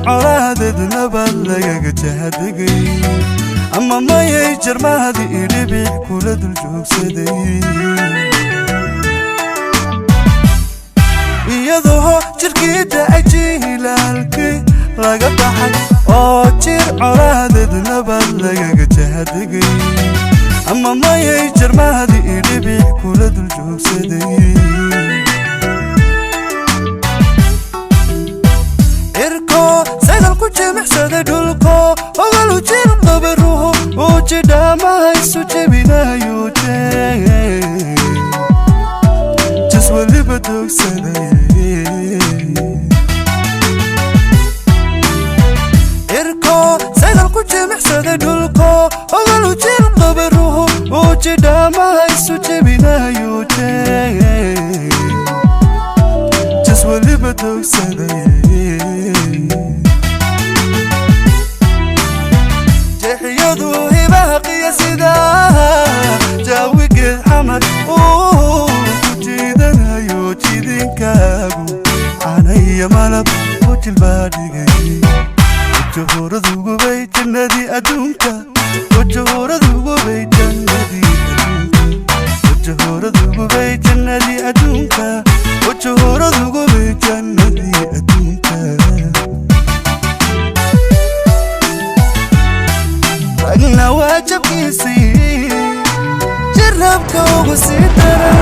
Colaadeed nabad lagaga jahadegay, ama mayay jarmahadi idhibic kula dul joogsaday, iyadoo jirkii da'ay jilaalkii laga baxay, oo jir colaadeed nabad lagaga jahadegay, ama mayay jarmahadi idhibic kula dul joogsaday. Cirko sagal ku jimicsaday, dhulko ogalu jir qabaruhu uu jidhaamaha isu jebinayo, jas weliba doogsaday. Cirko sagal ku jimicsaday, dhulko ogalu jir qabaruhu uu jidhaamaha isu jebinayo, jas weliba doogsaday. Jeexiyadu hibahaqiya sida jaawigeed xamar uu ku jiidanayo, jidinkaagu canaya malab ku jilbaa dhigay. Wajahuuradugubay jannadii adduunka, wajahuuradugubay jannadii adduunka, wajahuuradugubay jannadii adduunka, wajahuuradugubay jannadii adduunka. Ragna waajabkiisii jirabka ugu sii daran,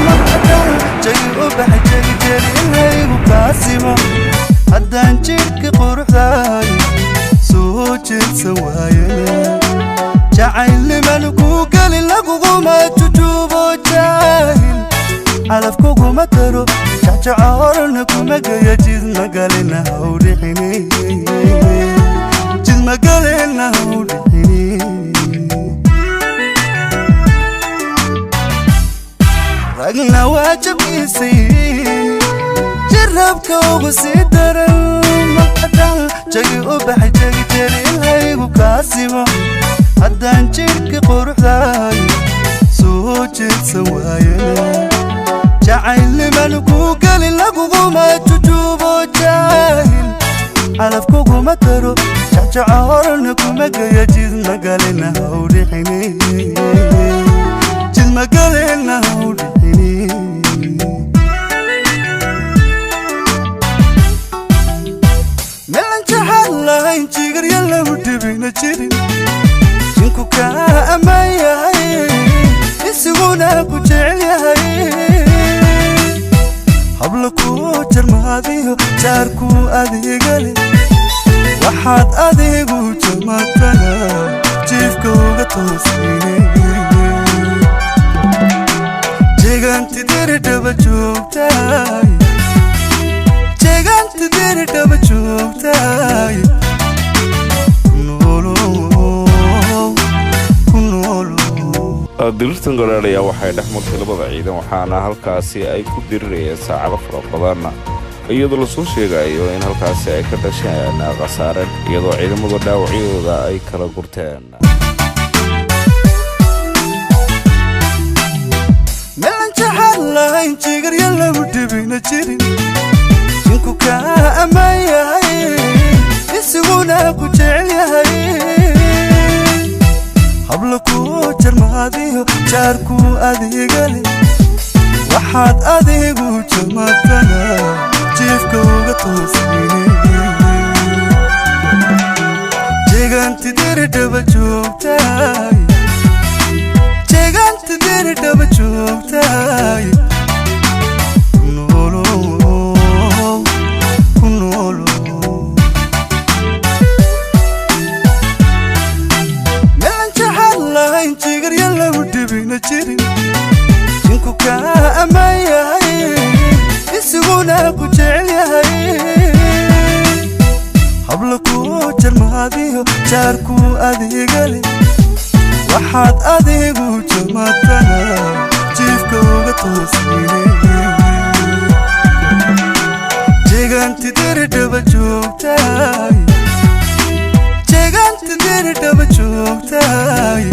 markadan jagi u baxay jegijeri inaygu kaasimo, haddaan jidhka quruxdaay soo jeedsan waayana, jacaylniman kuu gelin laguguma jujuubo, jaahil calaf kuguma daro, jacjacoorna kuma geya, jid magalina hawdhixini, jid magalina hawdhixini. Ragna waajabkiisii jirabka ugu sii daran, markadan jagi u baxay jegijeri inaygu kaasimo, haddaan jidhka quruxdaay soo jeedsan waayana, jacaylniman kuu gelin laguguma jujuubo, jaahil calaf kuguma daro, jacjacoorna kuma geya, jid magalina hawdhixini, jid magalina hawdhixini. Meelan jaxad lahayn jigarya lagu dhibina jirin, jinku kaa ammaan yahay, isiguna ku jecel yahay, habla kuu jarmaadiyo jaarkuu adeegale, waxaad adigu jamatana jiifka uga toosine. Jeegaanti diridhaba joogtaay, jeegaanti diridhaba joogtaay, ku noolow, ku noolow. Dirirtan golaadh ayaa waxay dhex martay labada ciidan, waxaana halkaasi ay ku dirirayeen saacado fara badan, iyadoo lasoo sheegayo in halkaasi ay ka dhasheen khasaare, iyadoo ciidamadu dhaawacyadooda ay kala gurteen. Meelan jaxad lahayn jigarya lagu dhibina jirin, jinku kaa ammaan yahay, isiguna ku jecel yahay, habla kuu jarmaadiyo jaarkuu adeegale, waxaad adigu jamatana jiifka uga toosine. Jeegaanti diridhaba joogtaay, jeegaanti diridhaba joogtaay, ku noolow, ku noolow. Meelan jaxad lahayn jigarya lagu dhibina jirin, jinku kaa ammaan yahay, isiguna ku jecel yahay, habla kuu jarmaadiyo jaarkuu adeegale, waxaad adigu jamatana jiifka uga toosine. Jeegaanti diridhaba joogtaay, jeegaanti diridhaba joogtaay.